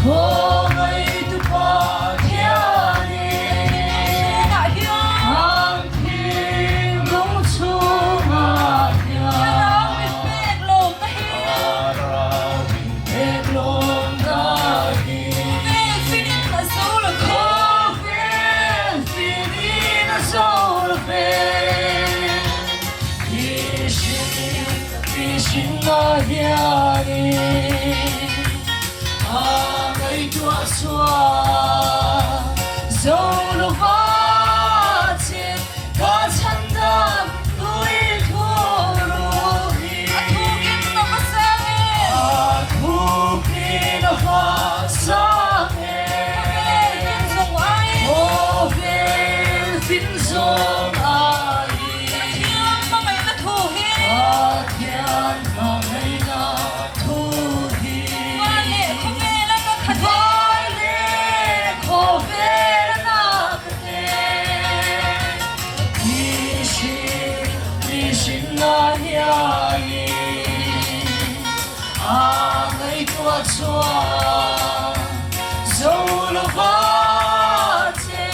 Khawngaihtu Pathianin an thinlung chhungah hian Thlarau min pek lawmna hi Thlarau min pek lawmna hi Khawvel finin a zo lo ve Khawvel finin a zo lo ve Mihring hianin a ngaihtuah chhuah zo lo va che ka chhan dan tui thu ruk hi. A thukin a va sang e. A thukin a va sang e. Khawvel fin zawng ai. Khawvel fin zawng ai. Pathian hmangaihna thu hi. Pathian hmangaihna thu hi. Van leh khawvel a na khat e. Van leh khawvel a na khat e. Mihring, mihring na hianin a ngaihtuah chuan zo lo va che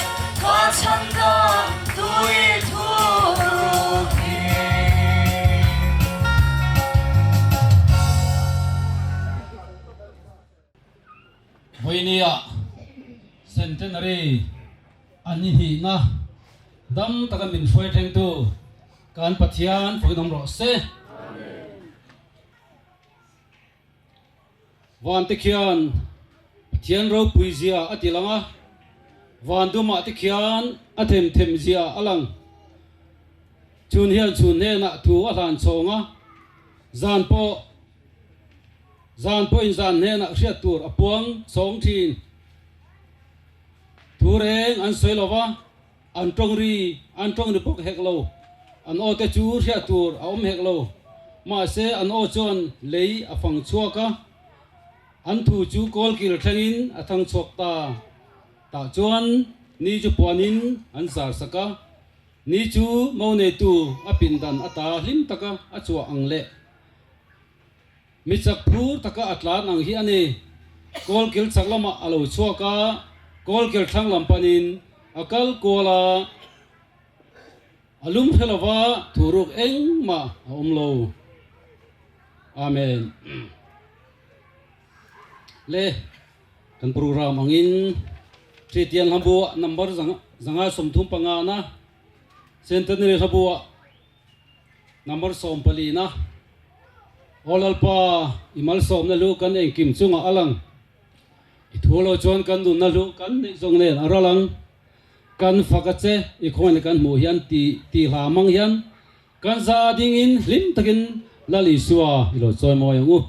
ka chhan dam tui thu ruk hi. Vawinia Centenary a ni hnihna dam taka min hruai thlengtu kan Pathian pawhin awm rawh se. Van te khian Pathian ropui zia a ti lang a, van dumah te khian a them them zia a lang. Chhun hian chhun hnenah thu a hlan chhawng a, zan pawh zan pawhin zan hnenah hriat tur a puang chhawng thin. Thu reng an sawi lo va, an tawng ri an tawng ri bawk hek lo. An aw te chu hriat tur a awm hek lo. Mahse an aw chuan lei a fang chhuak a, an thu chu kawlkil thlengin a thang chhuak ta. Tah chuan ni chu puanin an zar sak a, ni chu mo neitu a pindan ata hlim taka a chhuah ang leh. Mi chak phur taka a tlan ang hi a ni. Kawlkil chak lamah a lo chhuak a, kawlkil thlang lam panin a kal kual a, a lum hre lova thuruk engmah a awm lo. Amen. Le kan program angin Hritian Hlabua number zanga 35 na Centenary Hlabua Number 14 na Aw Lalpa, i malsawmna lu kan engkim chungah a lang. I thu lo chuan kan nunna lu kan neih zawng nen a ral ang. Kan fak a che, i khawngaihna kan hmuh hian ti ti hla mang hian kan za dingin hlim takin Lal Isua i lo chawi mawi ang u.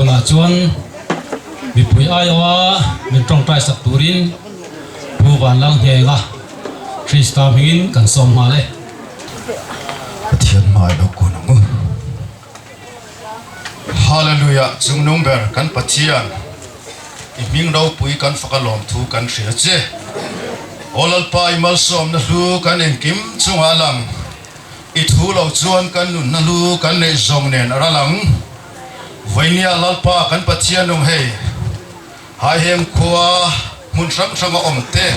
Tunah chuan mipui aiawha min tawngtai sak turin Pu Vanlalnghenga Krista hmingin kan sawm nghal e. Pathian hmai lo kun ang u. Hallelujah Chungnung ber kan Pathian i hming ropui kan fak a lawmthu kan hria che. Aw Lalpa i malsawmna hlu kan engkim chungah a lang. I thu lo chuan kan nunna hlu kan neih zawng nen a ral ang. Vawinia Lalpa kan Pathian nung hei Haiheng khua hmun hrang hranga awm te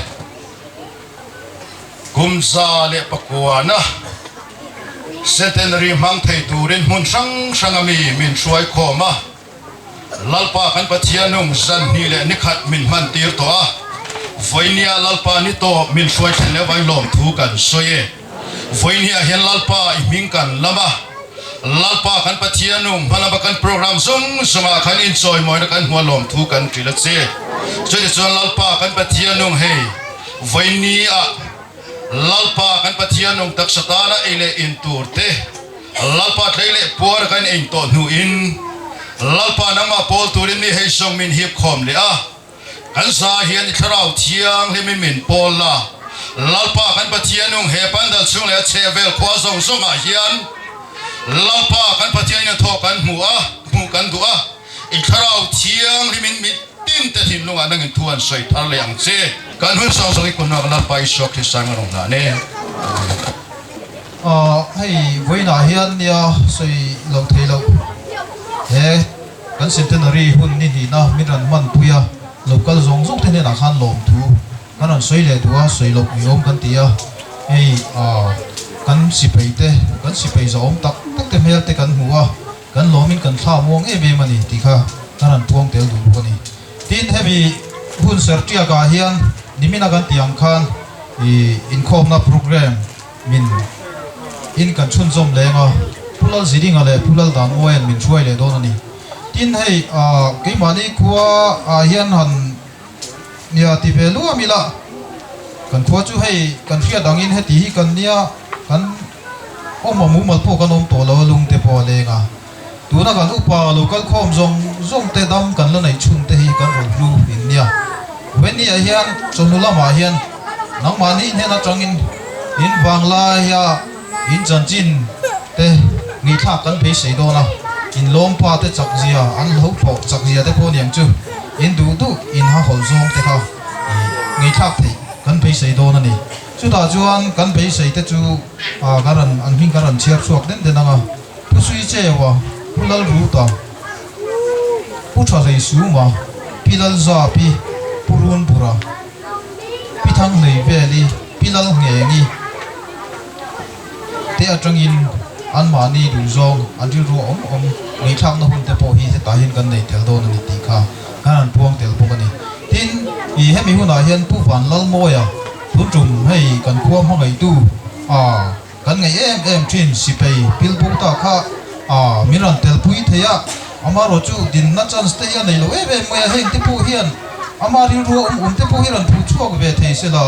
kum 109 centenary hmang thei turin hmun hrang hranga mi min hruai khawm a. Lalpa kan Pathian nung zan hnih leh ni khat min hman tir tawh a, vawinia Lalpa ni tawp min hruai thlen leh vain lawmthu kan sawi e. Vawinia hian Lalpa i hming kan lam a, Lalpa kan Pathian nung hmalama kan program zawng zawngah khan inchawimawina kan hmuh a lawmthu kan ṭil a che. Chutichuan Lalpa kan Pathian nung hei vawinia Lalpa kan Pathian nung taksa tana ei leh in tur te, Lalpa tlei leh puar kan eng tawh hnuin Lalpa nangmah pawl turin mi hei zawng min hip khawm leh a, kan za hian i thlarau thianghlimin min pawl la. Lalpa kan Pathian nung he pandal chhung leh a chhehvel khua zawng zawngah hian Lalpa kan Pathianin a thawh kan hmu a, hmuh kan duh a, i thlarau thianghlimin mi tinte thinlungah nangin thu an sawi thar leh ang che. Kan hun zawng zawng i kunhnuak Lalpa Isua Krista in a rawn hlah ne. Amen. Hei vawiinah hian nia sawi loh theih loh he kan centenary hun ni hnihna min rawn hmanpui a, lo kal zawng zawng te hnenah khan lawmthu kan rawn sawi leh duh a, sawi loh ni awm kan ti a, hei kan sipai te, kan sipai zahawm tak tak te hmel te kan hmu a, kan lawmin kan thla muang em em a ni tih kha kan rawn puang tel duh bawk a ni. Tin, hemi hun sertiakah hian nimina kan tih ang khan ih inkhawmna programme Min in kan chhunzawm leng a, Pu Lal Zidinga leh Pu Lal Danmuaia'n min hruai leh dawn a ni. Tin, hei keimahni khua ah hian han nia ti ve luam ila, kan khua chu hei kan hriat angin heti hi kan nia kan awm a mumal pawh kan awm tawh lo a lung te pawh a leng a. Tuna kan upa lo kal khawm zawng zawng te dam kan la neih chhun te hi kan rawn hlu in nia. Wendy ah hian chawhnu lamah hian nangmahni hnen atangin in vanglaia in chanchin te ngaihthlak kan beisei dawn a, in lawmpa te chak zia an lo thawh chak zia te pawh niang chu in duh duh in ha hawlh zawng te kha ngaihthlak theih kan beisei dawn a ni. Chutah chuan kan beisei te chu kan rawn an hming kan rawn chhiar chhuak den den ang a. Pu Sui Cheua, Pu Lal Ruta, Pu Tha Hlei Suma, Pi Lal Zapi, Pu Run Bura, Pi Thang Hlei Veli, Pi Lal Ngengi te atangin anmahni duhzawng an rilru a awm awm ngaihthlakna hun te pawh hi hetah hian kan nei tel dawn a ni tih kha kan han puang tel bawk a ni. Tin, ih hemi hunah hian Pu Van Lalmawia tun tum hei kan khua hmangaihtu a. Kan ngaih em em thin sipei pilbo ta kha a min rawn telpui thei a, amarawh chu dinna chance te hi a nei lo em em mai a, heng te pawh hian ama rilru a awm awm te pawh hi rawn phuh chhuak ve thei se la,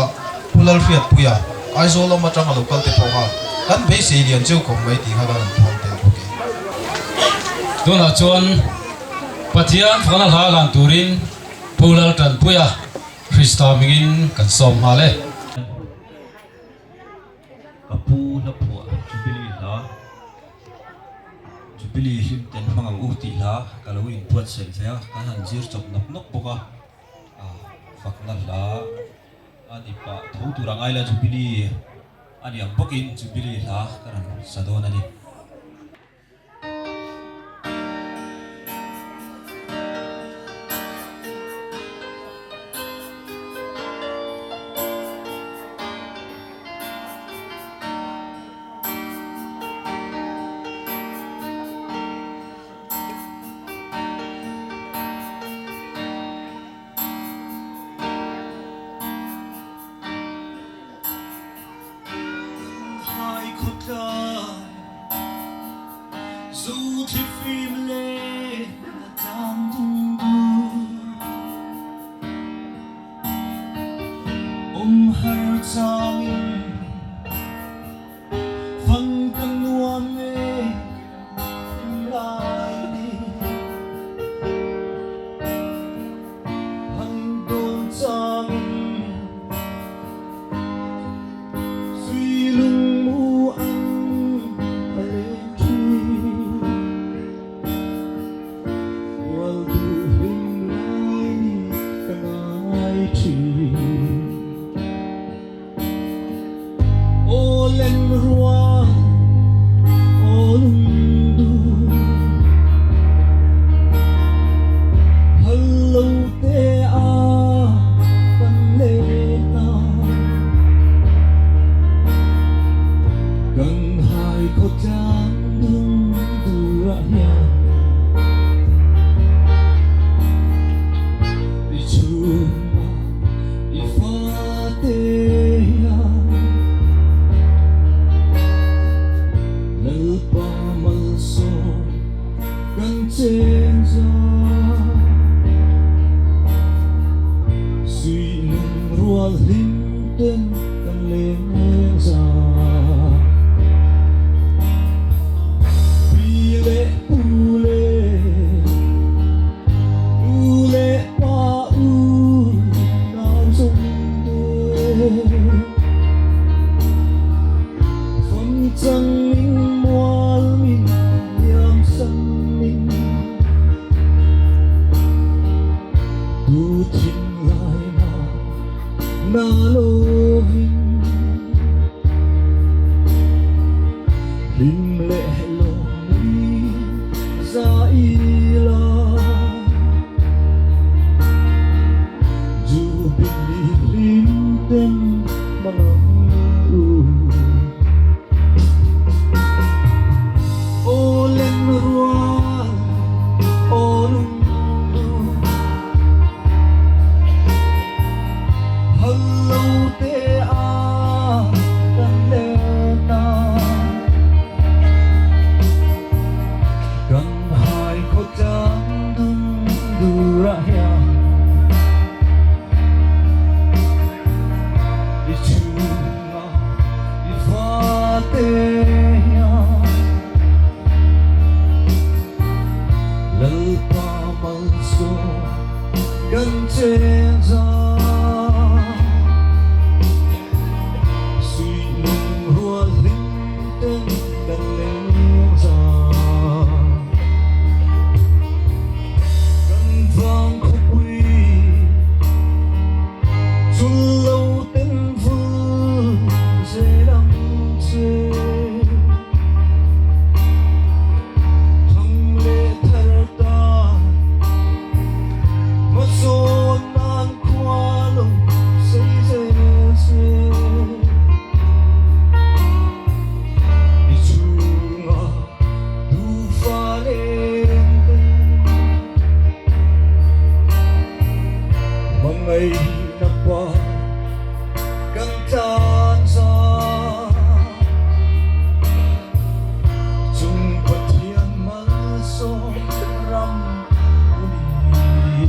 Pu Lalhriatpuia Aizawl lam atanga lo kal te pawh kha kan beisei lian cheu khawp mai tih kha kan rawn puang tel bawk e. Tunah chuan Pathian fakna hla lan turin Pu Laltanpuia Krista hmingin kan sawm nghal e. Ka pu hla phuah Jubilee hla, Jubilee hlim ten hmang ang u tih hla ka lo inbuatsaih ve a, kan han zir chawp nawk nawk bawk a, fakna hla a ni pah tho tur ang aila Jubilee a ni ang bawkin Jubilee hla ka rawn sa dawn a ni. thin. Aw len rual, aw lungdu, Phal lo te a kan let na. Kan hai khawtlang dung durah hian I chhungah i fate hian Lalpa malsawm kan chen za. Suih nung rual hlim ten kan leng za. Pi leh pu leh nu leh pa u nau zawng te. Fam chang in mual min liam san in. Tu thinlai mah na lovin hlim leh lawmi za ila. Jubilee hlim ten hmang ang u. Aw len rual, aw lungdu, Phal lo te a kan let a. Kan hai khawtlang dung durah hian I chhungah i fate hian Lalpa malsawm kan chen za. Suih nung rual hlim ten kan leng za. Kan vang khawpui chul lo ten vul zel ang che. Thang leh thar ta hmasawn nan khua lo sei zel se. I chhungah duhfa leng ten hmangaihna pa kan tlan za. Chung Pathian malsawm ram u ni.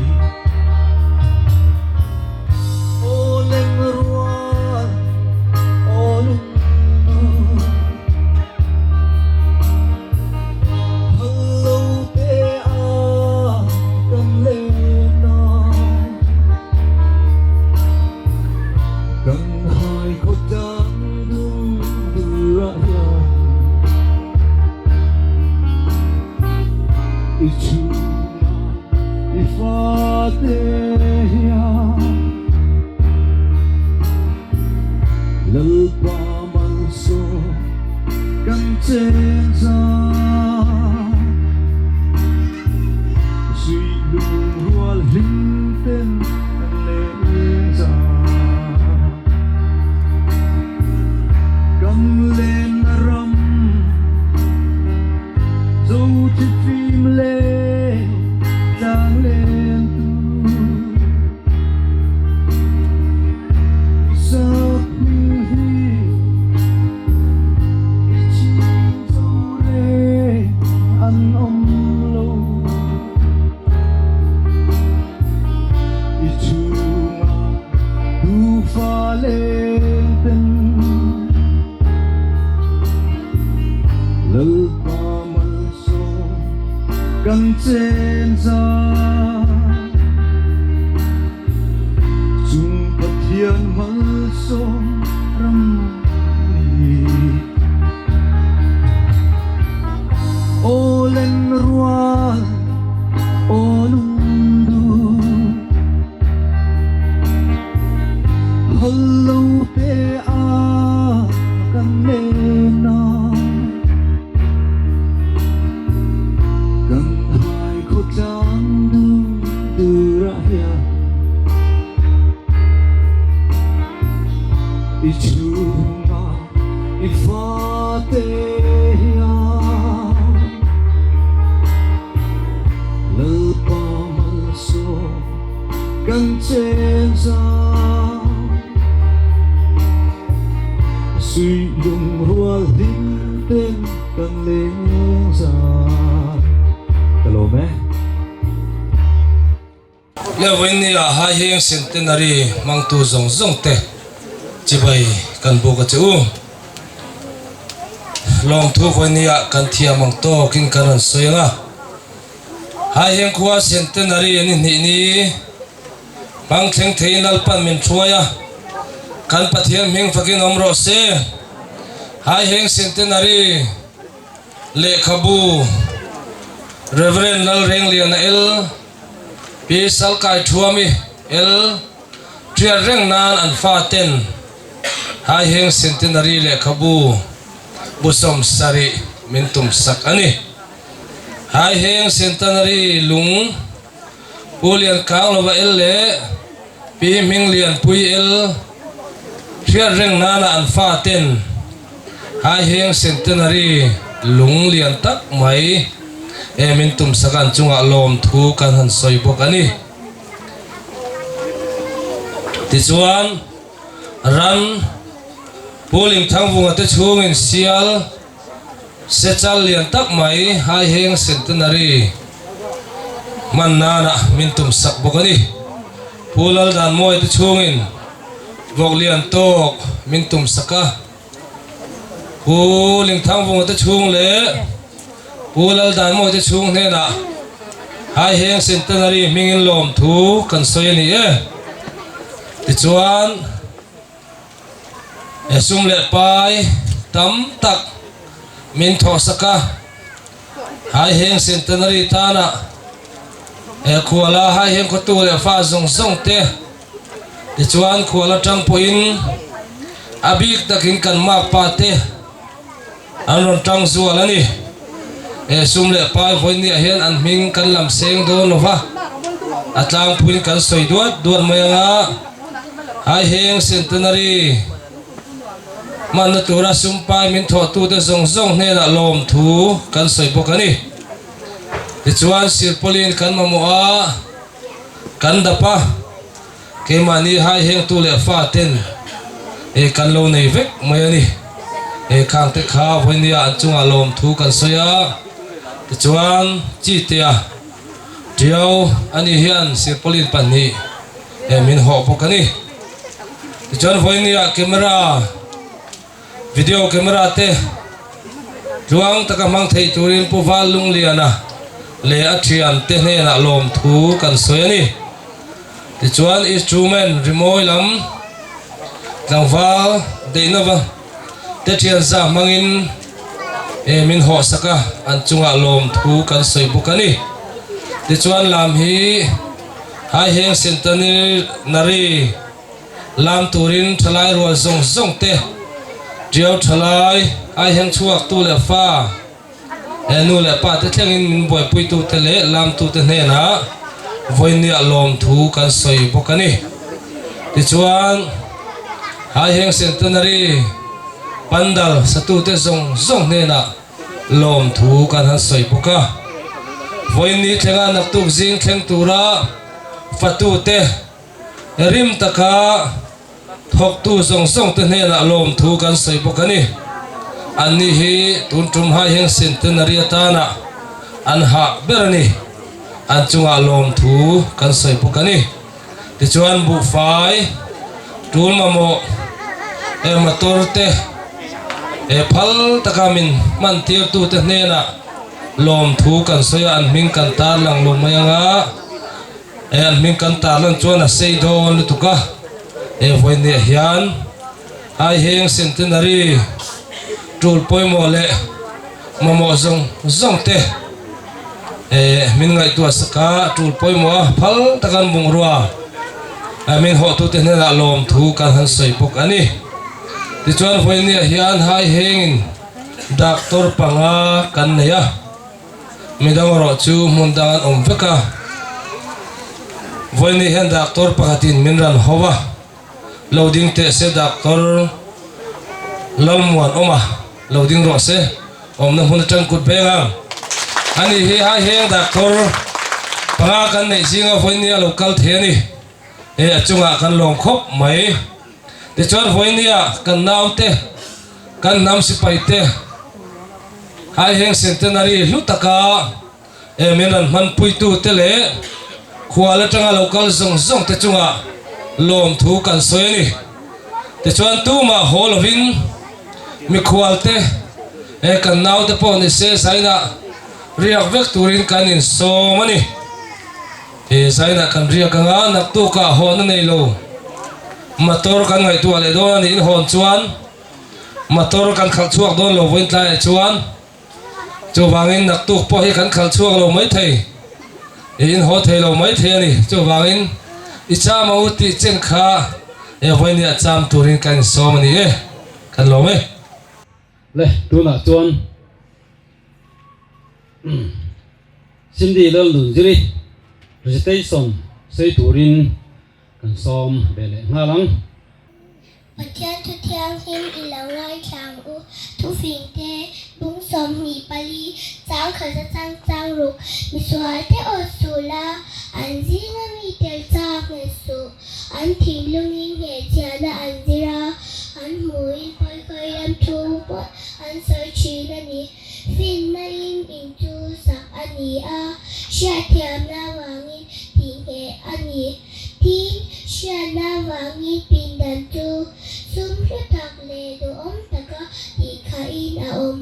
Aw leng rual, aw lungdu, Phal lo te a kan let a. Kan hai khawtlang dung durah hian I chhungah i fate hian Lalpa malsawm kan chen za. Suih lung rual hlim ten kan leng za. Kan lenna ram zo thi fim leh tlang leng tu. I sak hming hi i chim zo reng an awm lo. I chhungah duhfa leng ten Lalpa malsawm kan chen za. Chung Pathian malsawm ram ni. Aw len rual, aw lungdu, Kan chen za Suih lungrual hlim ten kan leng za Ka lawm e. Le vawinia hai heng centenary hmangtu zawng zawng te chibai kan buk a che u. Lawmthu vawinia kan thiam ang tawkin kan rawn sawi ang a. Hai heng khua centenary ni hnih ni hmang thleng theiin Lalpan min hruai a, kan Pathian hming fakin awm rawh se. Hai heng centenary lehkhabu Rev. Lalrengliana El. Pi Salkai Thuami el tiat reng nan an faten hai heng Centenary lehkhabu bu 70 min tum sak a ni. Hai heng Centenary lung Pu Lian Kang Lova el leh Pi Hming Lian Pui el hriat reng nana an faten hai heng Centenary lung lian tak mai e min tum sak an chungah lawmthu kan han sawi bawk a ni. Tichuan, ran Pu Lingthangvunga te chhungin sial sechal lian tak mai hai heng Centenary hman nana min tum sak bawk a ni. Pu Laldanmawia te chhungin vawk lian tawk min tum sak a. Pu Lingthangvunga te chhung leh Pu Laldanmawia te chhung hnenah hai heng Centenary hmingin lawmthu kan sawi a ni e. Tichuan, he sum leh pai tam tak min thawhsak a, hai heng Centenary tana he khuala hai heng khawtu leh fa zawng zawng te Tichuan khual atang pawhin a bik takin kan makpa te an rawn tang zual a ni. He sum leh pai vawinia hian an hming kan lam seng dawn lo va, a tlangpuiin kan sawi duat duat mai ang a, hai heng centenary hmanna tura sum pai min thawhtute zawng zawng hnenah lawmthu kan sawi bawk a ni. Tichuan Sirpawlin kan mamawh a. Kan dap a, keimahni hai hengtu leh fa ten e kan lo nei vek mai a ni. He khang te kha vawinia an chungah lawmthu kan sawi a, tichuan Chitea Tiau ani hian Sirpawlin 2 e min hawh bawk a ni. Tichuan vawinia camera. Video camera te tluang taka hmang thei turin Pu Val Lungliana leh a thian te hnenah lawmthu kan sawi a ni. Tichuan instrument rimawi lam tlangval Deinova te thian za hmangin e min hawhsak a, an chungah lawmthu kan sawi bawk a ni. Tichuan lam hi hai heng centenary Lam turin thalai rual zawng zawng te, Tiau thalai, ai heng chhuak tu leh fa, he nu leh pa te thlengin min buaipuitu te leh lamtu te hnenah vawinia lawmthu kan sawi bawk a ni. Tichuan, hai heng centenary pandal satu te zawng zawng hnenah lawmthu kan han sawi bawk a. Vawiin thlenga naktuk zing thleng tura fatu te, Rim taka thawktu zawng zawng te hnenah lawmthu kan sawi bawk a ni. Anni hi tun tum hai heng centenary atana an hah ber a ni. An chungah lawmthu kan sawi bawk a ni. Tichuan buhfai, tul mamawh, e motor te e phal taka min hman tirtu te hnenah lawmthu kan sawi a, an hming kan tarlang lo mai anga. He an hming kan tarlan chuan a sei dawn lutuk a, he vawinia hian hai heng centenary tul pawimawh leh mamawh zawng zawng te min ngaihtuah sak a, tul pawimawh a phal taka an bungrua min hawhtute hnenah lawmthu kan han sawi bawk a ni. Tichuan vawinia hian hai hengin doctor 5 kan nei a. Midang erawh chu hmun dang an awm vek a, vawiin hian doctor pakhatin min rawn ho a, lo ding teh se doctor Lalmuan awm a, lo ding rawh se, awmna hmun atang kut beng ang. Ani hi hai heng doctor 5 kan neih zinga vawiin a lo kal thei a ni. E a chungah kan lawm khawp mai. Tichuan vawinia kan naute, kan hnam sipaite hai heng centenary hlu taka e min rawn hmanpuitute leh khual atanga lo kal zawng zawng te chungah lawmthu kan sawi a ni. Tichuan tumah haw lovin mikhualte e kan naute pawh ni se zainah riak vek turin kan insawm a ni. He zainah kan riak anga naktukah hawn a nei lo. Motor kan ngaihtuah leh dawn a nih inhawn chuan motor kan khalh chhuak dawn lo vawiin tlaiah chuan chuvangin naktuk pawh hi kan khalh chhuak lo maithei i inhaw thei lo maithei a ni. Chuvangin i cham ang u tih chen kha he vawinia cham turin kan insawm a ni e. Kan lawm e. Le tunah chuan Cindy Lalnunziri recitation sawi turin kan sawm ve leh nghal ang. Pathian thu thianghlim i lo ngaithla ang u. Thufing te, bung 24, chang khat atang chang ruk, misual te aw suh la, an zinga mi tel chak nghet suh, an thinlungin nghehchhiahna an zir a, an hmuhin pawikhawih lam thu pawh an sawi thin a ni. Finna in in chu sak a ni a, hriatthiamna vangin tihngeh a ni. Tin, hriatna vangin pindan chu sum hlu tak leh duhawm taka tihkhahin a awm.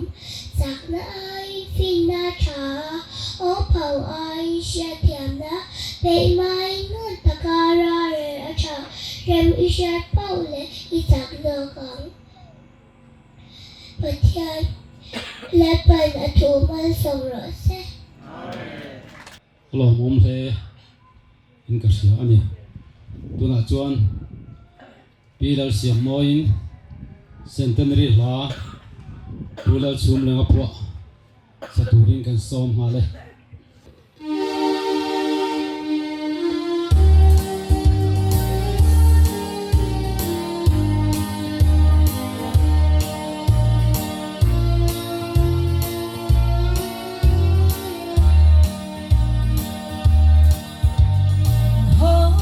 Chakna aiin finna tha a, aw pho aiin hriatthiamna peih hmain ngun taka rarel a tha. Rem i hriat pauh leh i chak zawk ang. Pathian Lalpan a thu malsawm rawh se. Ka lawmawm hle in ka hria a ni. Tunah chuan Pi Lalsiammawiin Centenary hla Pu Lalchhumlenga phuah sa turin kan sawm nghal e.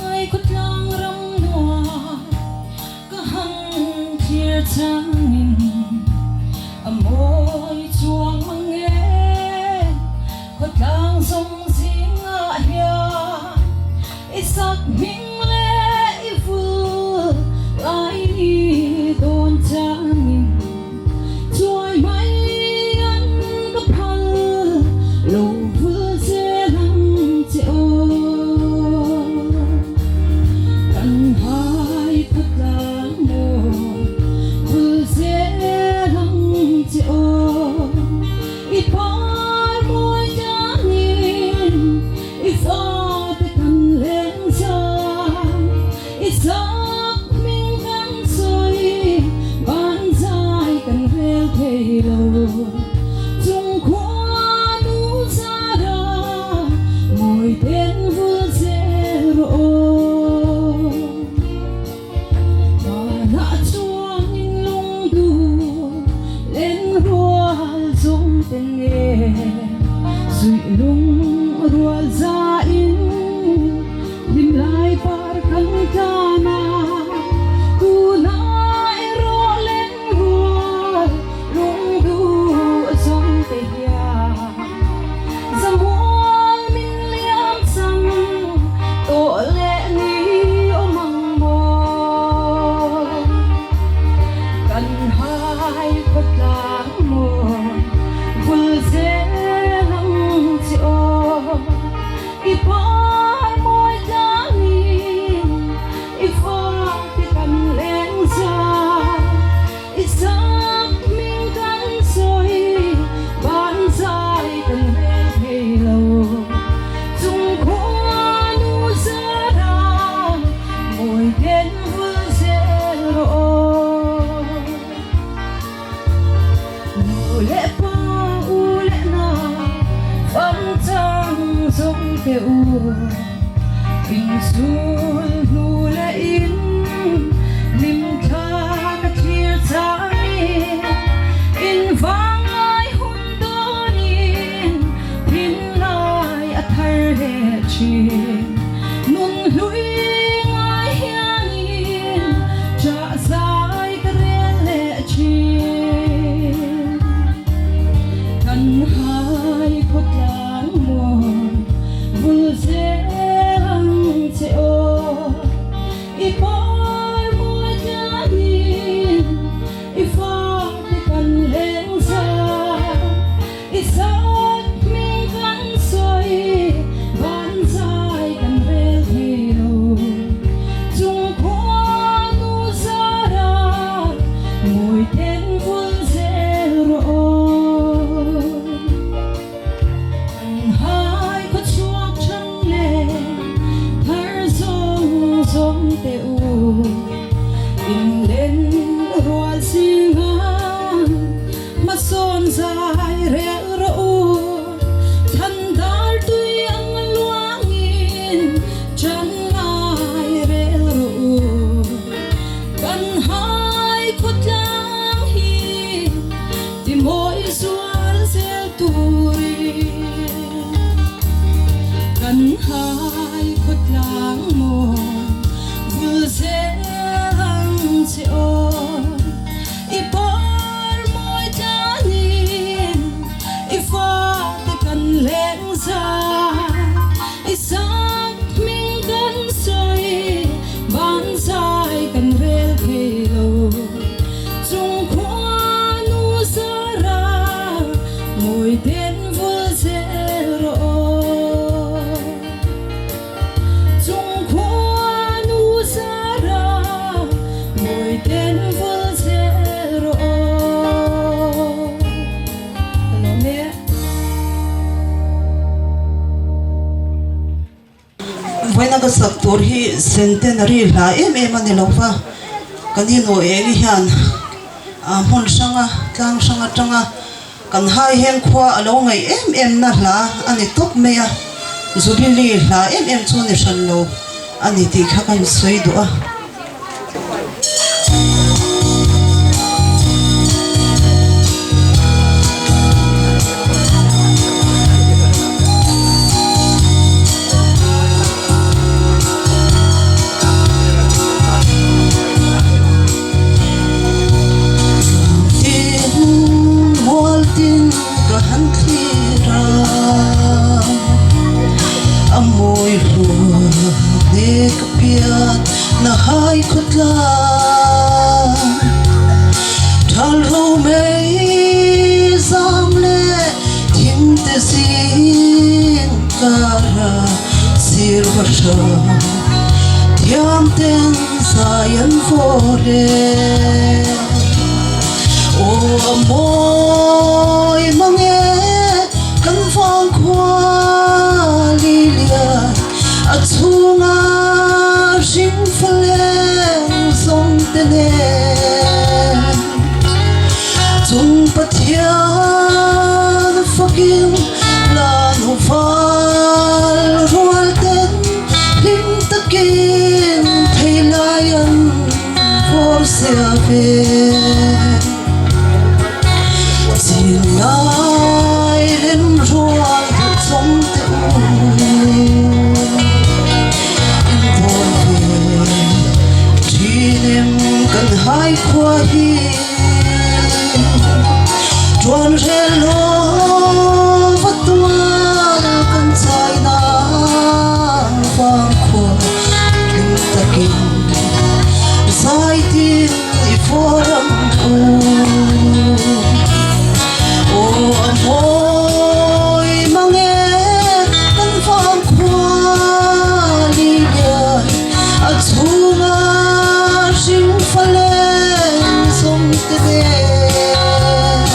Hai khawtlang ram nuam ka han thlir changin a mawi chuang mang e. Khawtlang zawng zingah hian i sak hming leh i vul lai ni dawn changin chuai mai an ka phal lo vul zel ang che aw. Kan hai khawtlang maw vul zel ang che aw. I par mawi tangin i fate kan leng zai, i chak hming kan sawi ban zai kan rel thei lo. Chung khua nu zara mawi ten vul zel rawh aw. Vanah chuanin lungdu len rual zawng te nge zuih lung rual zain hlim lai par kan tlan a, tunah erawh len rual lungdu zawng te hian Zamual min liam chang tawh leh ni awm ang maw? Kan hai khawtlang maw vul zel ang che aw? I par mawi tlangin i fate kan leng zai. I zak hming kan sawi ban zai kan rel thei lo. Chung khua nu zara mawi den vul zel rawh aw. Nu leh pa u leh na fam chang zawng te u. Inchul hnu leh in lim thla ka thlir changin in vanglai hun dawnin thinlai a thar leh thin. Nun hlui ngai Kan hai khawtlang mawi vul zel ang che aw. I par mawi tlanin i fate kan leng zai. I sak hming kan sawi ban zai kan rel thei lo. Chung khua nu zara mawi den vul zel rawh aw. Chung khua nu zara mawi den vul zel rawh aw. Ka lawm e. Vawiina ka sak tur hi centenary hla em em a ni lo va, kan inu eng hian hmun hranga tlang hrang atanga kan hai heng khua a lo ngaih em em na hla a ni tawp mai a, Jubilee hla em em chu ni hran lo a ni tih kha ka insawi duh a. Mualtin ka han thlir a, a mawi hluah hle ka pian na hai khawtlang. Thal ro mei zam leh thing te zing kara sir va hrang thiam ten zai an vawr e. Aw a mawi mang e kan vang khua lilian a chhunga hring faleng zawng te nen chung Pathian fakin lan ho fal rual ten hlim takin phei lai an vawr sia ve. Chin lai rem rual duh zawng te u in dawn ve thin em kan hai khua hi tuan rel lo va tual kan chai na vang khua hlim takin zai tin i vawr ang u. Aw a mawi mang e kan vang khua lilian a chhunga hring fa leng zawng te nen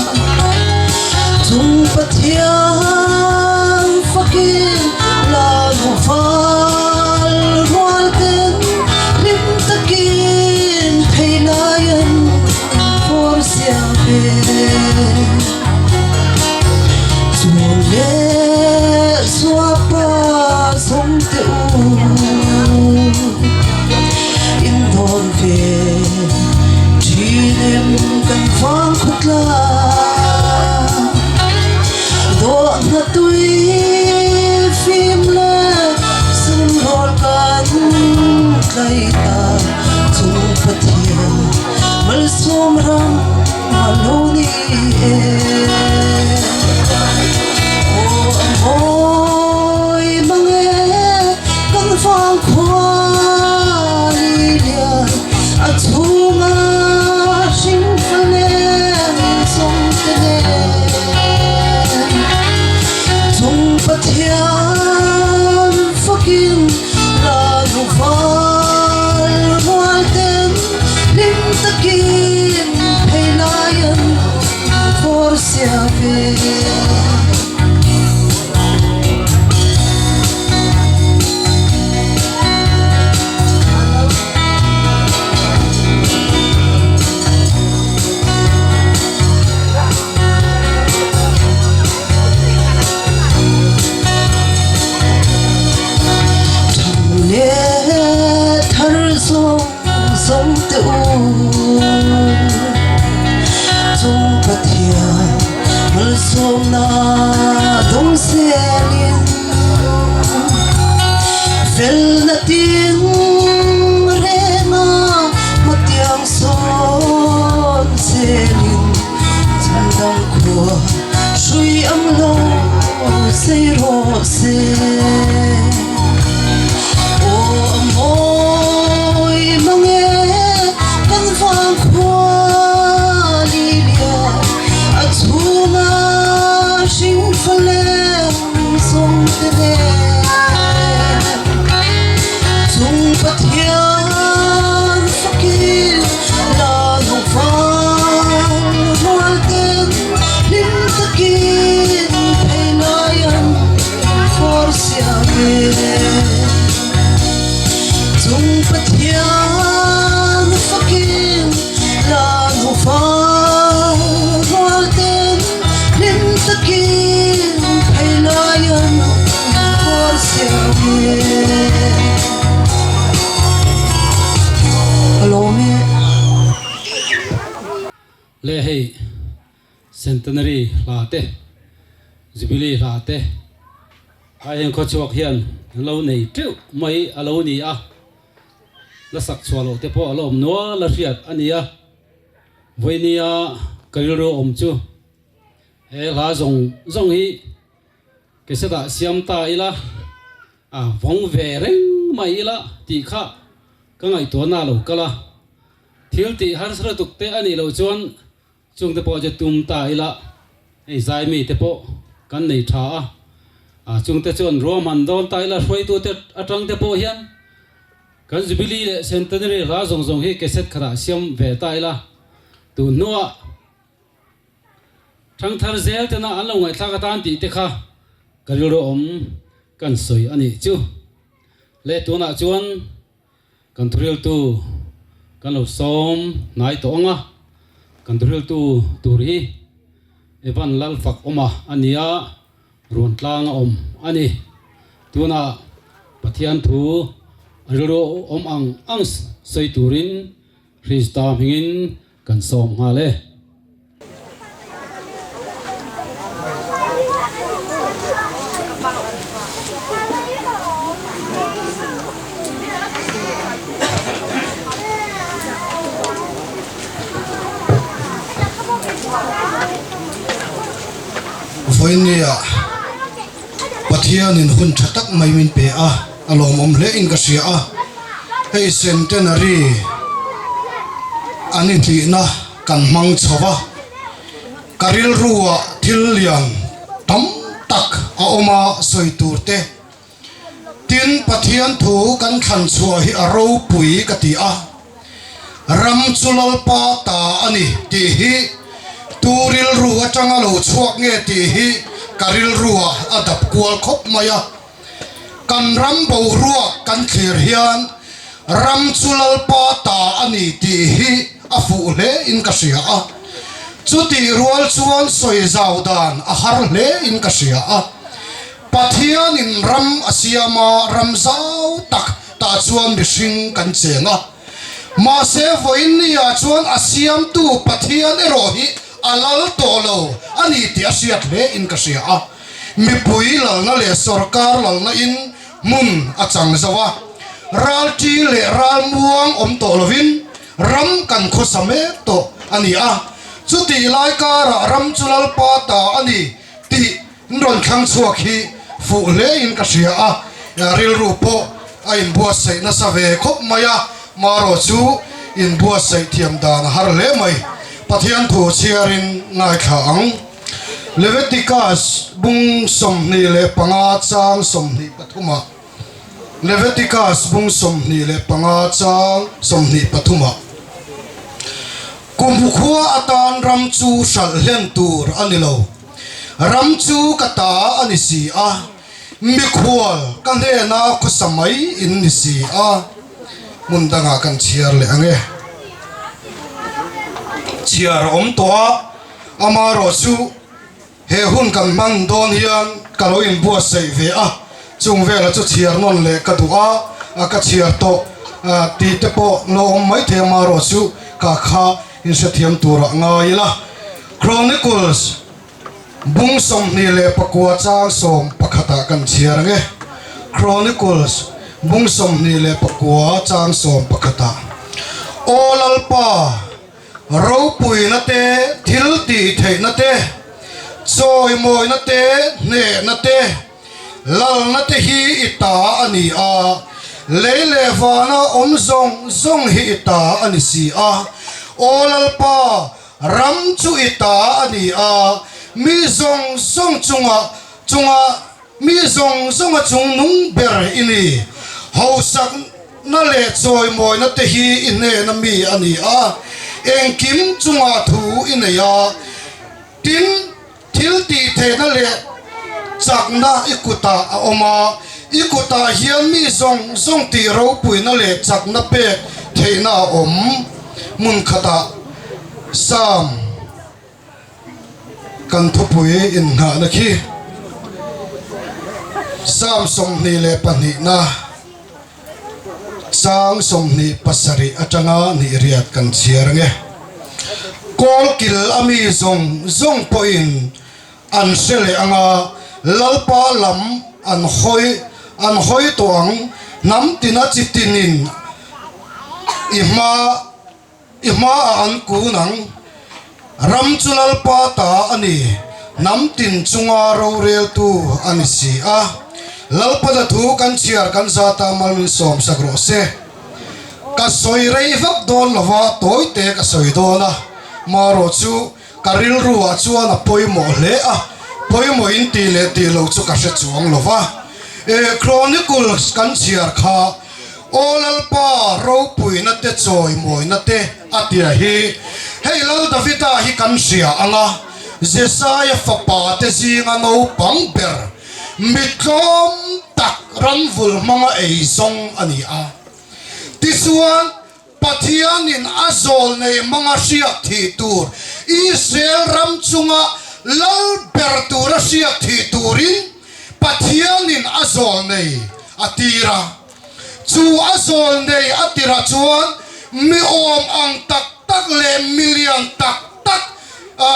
chung Pathian fakin la nu val rual ten hlim takin phei lai an vawr zia ve. Chu leh zuapa zawng te u in dawn ve thin em kan vang khawtlang dawhna tui fim leh sum rawl kan tlai ta chung Pathian malsawm ram a lo ni e. Aw a mawi mang e kan vang khua lilian a chhunga hring faleng zawng te nen chung Pathian fakin la nu val rual ten hlim takin phei lai an vawr sia ve. Thang leh thar zawng zawng te u chung Pathian malsawmna dawng zelin. Felna tin renga hmatiang sawn zelin chhandam khua hrui ang lo sei rawh se. Aw a mawi mang e kan vang khua lilian a chhunga hring faleng Chung te nen chung Pathian fakin la lo vang rual ten hlim takin phei lai an fawr siam e. Chung Pathian fakin la lo vang rual ten hlim takin phei lai an khuar siam e. Ka lawm e. Le hei Centenary hla te, Jubilee hla te a eng khawchhuak hian an lo nei teuh mai a lo ni a, la sak chhuah loh te pawh a la awm nual a hriat a ni a. Vawinia ka rilru awm chu he hla zawng zawng hi cassette ah siam ta ila, a vawng ve reng mai ila tih kha ka ngaihtuahna a lo kal a. Thil tih harsa lutuk te a nih loh chuan Chung te pawh chu tum ta ila, hei zai mi te pawh kan nei tha a, a chung te chuan ruahman dawn ta ila hruaitu te atang te pawh hian kan Jubilee leh Centenary hla zawng zawng hi cassette khatah siam ve ta ila, tun hnuah thangthar zel tena an lo ngaihthlak atan tih te kha ka rilru awm kan sawi a nih chu. Le tunah chuan. Kan thuriltu kan lo sawm hnai tawh ang a, kan thuriltu tur hi Evan Lalfak awma a ni a, ruan tlang a awm a ni. Tunah Pathian thu a rilru awm ang ang sawi turin Krista hmingin kan sawm nghal e. Vawinia Pathianin hun tha tak mai min pe a, a lawmawm hle in ka hria a, hei centenary an inhlihna kan hmang chho va, ka rilruah thil lian tam tak a awm a sawi tur te, tin Pathian thu kan thlan chhuah hi a ropui ka ti a, ram chu Lalpa ta a ni tih hi tu rilru atanga lo chhuak nge tih hi ka rilruah a dap kual khawp mai a. Kan ram boruak kan thlir hian ram chu Lalpa ta a ni tih hi a fuh hle in ka hria a. Chutih rual chuan sawi zau dan a har hle in ka hria a. Pathianin ram a siam a, ram zau tak tah chuan mihring kan cheng a. Mahse vawiinniah chuan a siamtu Pathian erawh hi a lal tawh lo a ni tih a hriat hle in ka hria a. Mipui lalna leh sorkar lalna in hmun a chang zo a, ral ṭi leh ral muang awm tawh lovin ram kan khawsa mek tawh a ni a. Chutih lai karah ram chu Lalpa ta a ni tih n rawn thlang chhuak hi fuh hle in ka hria a, rilru pawh a inbuatsaih nasa ve khawp mai a, marawh chu inbuatsaih thiam dan a har hle mai. Pathian thu chhiarin ngaithla ang. Leviticus bung 25 chang 23 ah Leviticus bung 25 chang 23 ah Kum khua atan ram chu hralh hlen tur a ni lo. Ram chu ka ta a ni si a, mikhual ka hnena khawsa mai in ni si a. Hmun dangah kan chhiar leh ang e. Chhiar a awm tawh a. Amaherawh chu he hun kan hman dawn hian ka lo inbuatsaih ve a, chung velah chu chhiar nawn leh ka duh a, ka chhiar tawh tih te pawh lo awm maithei amaherawh chu ka kha inhrethiam turah ngai ila. Chronicles bung 29 chang sawm pakhatah kan chhiar ang e. Chronicles. Bung 29 chang 11ah, Aw Lalpa, ropuina te, thil tih theihna te, chawimawina te, hnehna te, lalna te hi i ta a ni a, lei leh vana awm zawng zawng hi i ta a ni si a. Aw Lalpa, ram chu i ta a ni a, mi zawng zawng chungah chungah Mi zawng zawnga chung nung ber i ni. Hausakna leh chawimawina te hi i hnena mi a ni a, engkim chungah thu i nei a, tin, thil tih theihna leh chakna i kutah a awm a, i kutah hian mi zawng zawng tih ropuina leh chakna pek theihna a awm. Hmun khatah Psalm. Kan thupui inngahna khi Psalm 22 na chang 27 atanga nih riat kan chhiar ange. Kawlkil a mi zawng zawng pawhin an hre leh anga Lalpa lam an hawi an hawi tawh ang, hnam tina chi tinin i hma I hmaah an kun ang. Ram chu Lalpa ta a ni, hnam tin chunga roreltu a ni si a. Lalpa na thu kan chhiar kan zata mal min sawmsak rawh se. Ka sawi rei vak dawn lova tawite ka sawi dawn a, marawh chu ka rilruah chuan a pawimawh hle a, pawimawh in tih leh tih loh chu ka hre chuang lova. E Chronicles kan chhiar kha Aw Lalpa, ropuina te chawimawina te a tia hi, hei Lal Davida hi kan hria ang a, Jesaia fapa te zinga naupang ber, mi tlawm tak ramvul hmanga ei zawng a ni a. Tichuan, Pathianin a zawlnei hmanga hriak thih tur, Israel ram chunga lal ber tura hriak thih turin Pathianin a zawlnei a tir a. Chu a zawlnei a tirah chuan mi awm ang tak tak leh mi lian tak tak a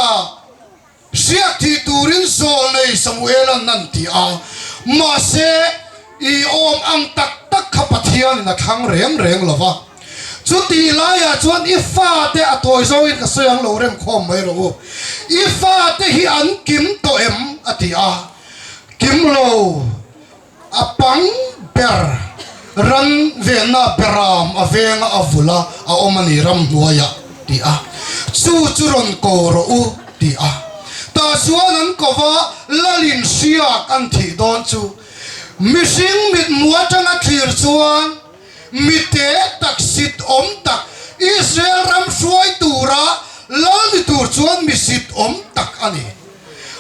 hriak thih turin zawlnei Samuela'n an ti a. Mahse, i awm ang tak tak kha Pathianin a thlang reng reng lo va. Chutih laiah chuan i fate a tawi zawngin ka sawi ang lo remkhawm mai rawh u. I fate hi an kim tawh em? a ti a. Kim lo. A pang ber ran venna beram a venga a vula a awm a ni ramhnuaiah ti a, chu chu rawn ko rawh u ti a. Tah chuan an ko va, Lalin hriak an thih dawn chu mihring mithmuh atanga thlir chuan mite tak sit awm tak Israel ram hruai tura lal ni tur chuan mi sit awm tak a ni.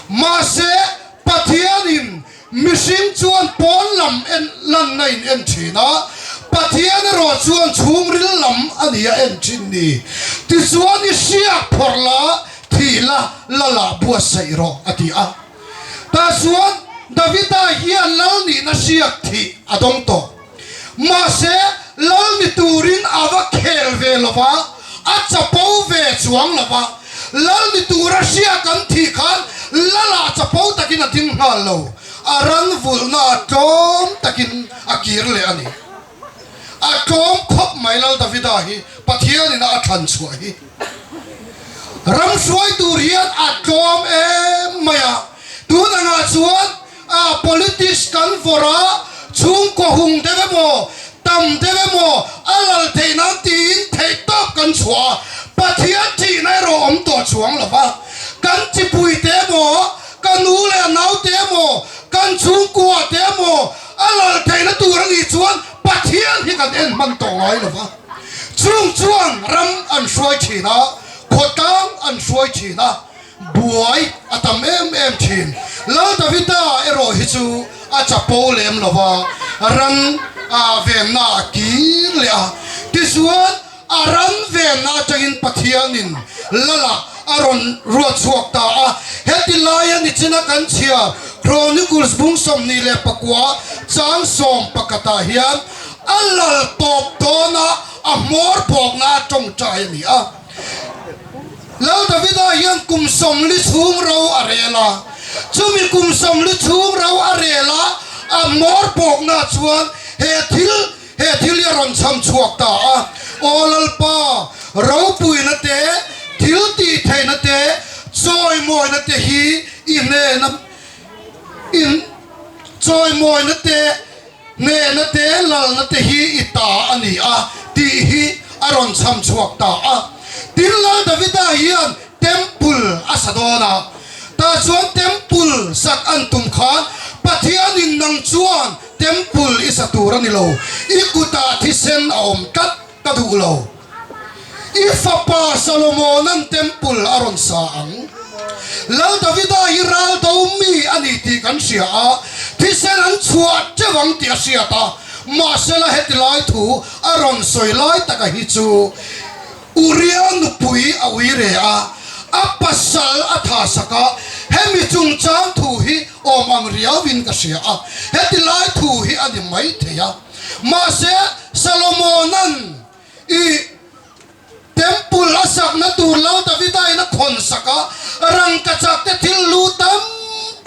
Mahse Pathianin Mihring chuan pawn lam en lanna in en thin a, Pathian erawh chuan chhungril lam a ni a en thin ni. Tichuan i hriak phawrh la, thih la, la lah buatsaih rawh a ti a. Tah chuan Davida hian lal nihna hriak thih a dawng tawh. Mahse lal ni turin a va khel ve lo va, a chapo ve chuang lo va. Lal ni tura hriak an thih khan Lalah chapo takin a ding nghal lo, a ran vulhna a tlawm takin a kir leh a ni. A tlawm khawp mai Lal Davida hi Pathianin a thlan chhuah hi. Ram hruai tur hian a tlawm em mai a, tun angah chuan A politics kan vawrh a, chhungkaw hung deuh emaw, tam deuh emaw a lal theih nan tiin theihtawp kan chhuah a, Pathian thihna erawh awm tawh chuang lo va. Kan chipui te emaw, ka nu leh nau te emaw, kan chhungkua te emaw a lal theihna tur a nih chuan Pathian hi kan en hman tawh ngai lo va. Chung chuan ram an hruai thin a, khawtlang an hruai thin a. Buai a tam em em thin. Lal Davida erawh hi chu a chapo lem lo va, ran a venna a kir leh a. Tichuan, a ran venna atangin Pathianin Lala a rawn ruat chhuak ta a. Heti laia nichina kan chhiar Chronicles bung 29 chang 11 hian a lal tawp dawna a hmawr bawkna a tawngtai a ni a. Lal Davida hian kum 40 chhung ro a rel a, chumi kum 40 chhung ro a rel a, a hmawr pawkna chuan he. He thil, he thil hi a rawn chham chhuak ta a, Aw Lalpa, ropuina te, thil tih theihna te, chawimawina te hi i hnena in chawimawina te, hnehna te, lalna te hi i ta a ni a, tih hi a rawn chham chhuak ta a. Tin, Lal Davida hian Temple a sa dawn a, tah chuan Temple sak an tum khan Pathianin nang chuan Temple i sa tur a ni lo, i kutah thisen a awm tlat ka duh lo. I fapa Salomona'n Temple a rawn sa ang. Lal Davida hi ral do mi a ni tih kan hria a, thisen an chhuah teuh ang tih a hriat a, mahsela heti lai thu a rawn sawi lai taka hi chu Uria nupui a ui re a, a pasal a tha sak a, hemi chungchang thu hi awm ang riauin ka hria a, heti lai thu hi a ni mai thei a. Mahse, Salomona'n i Temple a sakna tur Lal Davidain a khawn sak a, rangkachak te thil lu tam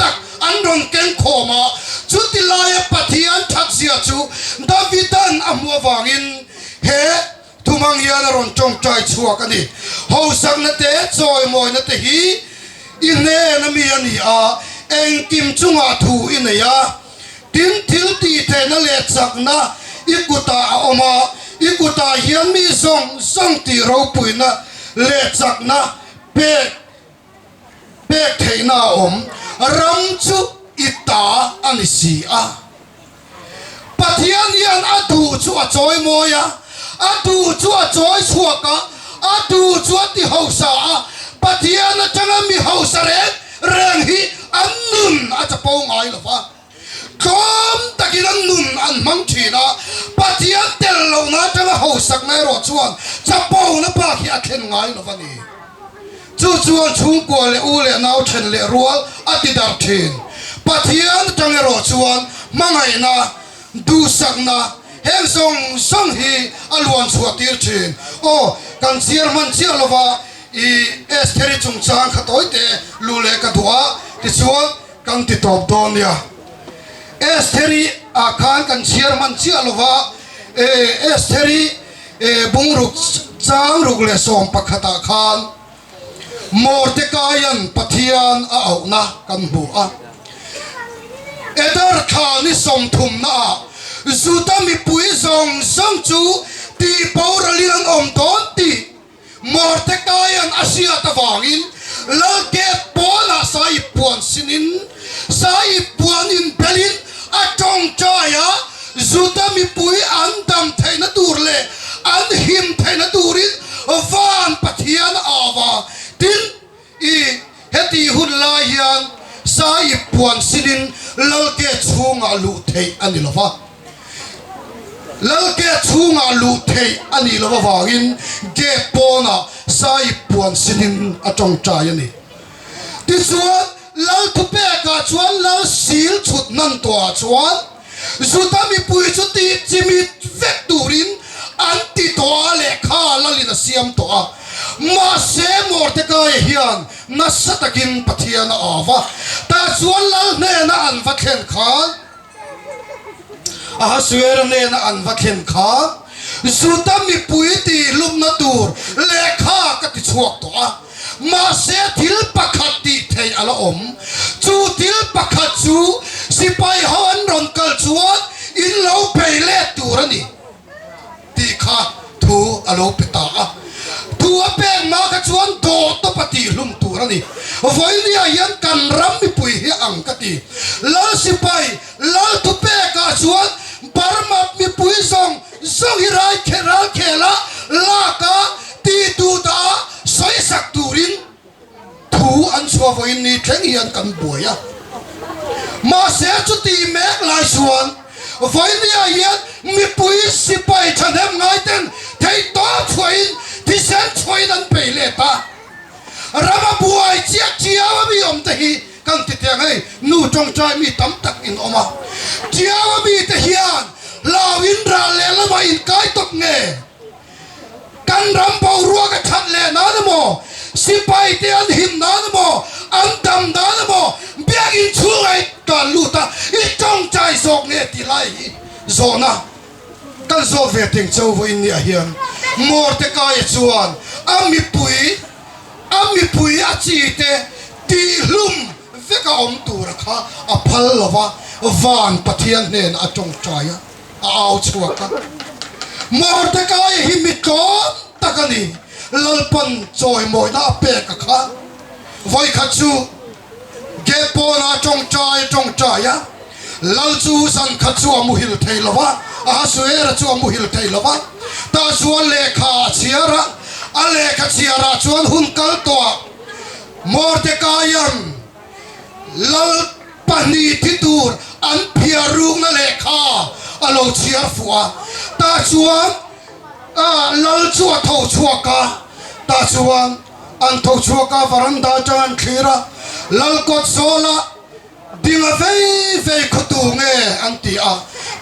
tak an rawn keng khawm a, chuti laia Pathian thatzia chu Davida'n a hmuh avangin he Thumang hian a rawn tawngtai chhuak a ni. Hosakna te, chawimawina te hi i hnen a mi a ni a, engkim chungah thu i nei a. Tin, thil tih theihna leh chakna i kutah a awm a, i kutah hian mi zawng zawng tih ropuina leh chakna pek pek theihna a awm. Ram chu i ta a ni si a. Pathian hian a duh chu a chawi mawi a, a duh chu a chawi chhuak a, a duh chu a ti hausa a. Pathian atanga mi hausa reng reng hi an nun a chapo ngai lo va, tlawm takin an nun an hmang thin a. Pathian tel lohna atanga hausakna erawh chuan chapona bak hi a thlen ngai lo va ni. Chu chuan chhungkua leh u leh nau then leh rual a ti darh thin. Pathian atang erawh chuan hmangaihna, duhsakna heng zawng zawng hi a luan chhuah tir thin. Aw, kan chhiar hman chiah lova i Estheri chungchang kha tawi te lu leh ka duh a, tichuan kan ti tawp dawn nia. Estheri ah khan kan chhiar hman chiah lova Estheri Bungruk chang ruk leh 11 ah khan Mordekaia'n Pathian a auhna kan hmu a. Edar thla ni 30 naah Juda mipui zawng zawng chu tihboralin an awm dawn tih Mordekaia'n a hriat avangin lal gate pawnah sahip puan sinin, sahip puan inbelin a tawngtai a, Juda mipui an dam theihna tur leh an him theihna turin van Pathian a au a. Tin, i heti hun lai hian sahip puan sinin lal gate chhungah luh theih a ni lo va. Lal gate chhungah luh theih a nih loh avangin gate pawnah sahip puan sinin a tawngtai a ni. Tichuan, Lal thupekah chuan Lal sil chhut hnan tawhah chuan Juda mipui chu tih chimit vek turin an ti tawh a, lehkha Lalin a siam tawh a. Mahse, Mordekaia hian nasa takin Pathian a au va, tah chuan Lal hnena an va thlen khan, Ahasuera nena an va thlen kha Juda mipui tihlumna tur lehkha ka ti chhuak tawh a, mahse thil pakhat tih theih a la awm. Chu thil pakhat chu sipai ho an rawn kal chuan in lo bei let tur a ni. Tih kha thu a lo pe ta a. Thu a pek hma kha chuan dawh tawp a tih hlum tur a ni. Vawinia hian kan ram mipui hi ang ka ti. Lal sipai, lal thu pekah chuan Burma mipui zawng zawng hi rai ral khel a, lak a, tih duh dah a, sawisak turin Thu an chhuah vawiin ni thleng hian kan buai a, mahse chuti mek lai chuan vawinia hian mipui sipai thahnem ngaiten theihtawp chhuahin thisen chhuahin an bei let a, rama buai chiah chiau a mi awm te hi kan ti teh ang hei nu tawngtai mi tam tak in awm a, chiau a mi te hian hlauin ral leh lamah inkai tawp nge? Kan ram boruak a that leh nan emaw, sipai te an him nan emaw, an dam nan emaw, biakinn chhungah i tlan lut a, i tawngtai zawk nge tih lai hi zawhna. Kan zawt ve teng cho vawiin ni ah hian Mordekaia chuan a mipui a mipui a chi te tihhlum vek a awm tura kha a phal lo va, van Pathian hnenah a tawngtai a, a au chhuak a. Mordekaia hi mi tlawm tak a ni, Lalpan chawimawina a pek a kha. Vawikhat chu Gate pawnah tawngtai a tawngtai a, Lal chu zan khat chu a muhil thei lo va, Ahasuera chu a muhil thei lo va. Tah chuan lehkha a chhiar a, a lehkha chhiarah chuan hun kal tawhah Mordekaia'n Lal pahnih thi tur an phiar rukna lehkha a lo chhiar fuh a. Tah chuan Lal chu a tho chhuak a, tah chuan an tho chhuak a, varanda atang an thlir a, Lal kawt zawlah Ding a vei vei khawtu nge an ti a,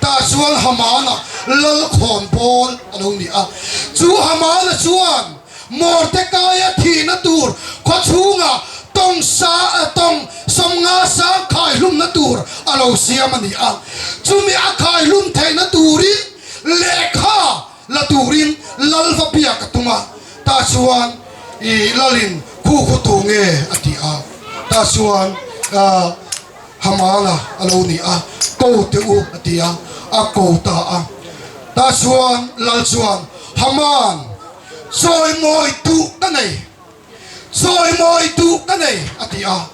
tah chuan Hamana lal khawn bawl a lo ni a. Chu Hamana chuan Mordekaia thihna tur khaw chhungah tawng sa tawng sawmnga sang khaihlumna tur a lo siam a ni a. Chumi a khaihlum theihna turin lehkha la turin lal va biak a tum a, tah chuan i lalin khu khu tu nge a ti a, tah chuan Hamana a lo ni a, ko teh u a ti a, a ko ta a, tah chuan lal chuan Haman chawimawi duh ka nei. Chawimawi duh ka nei, a ti a.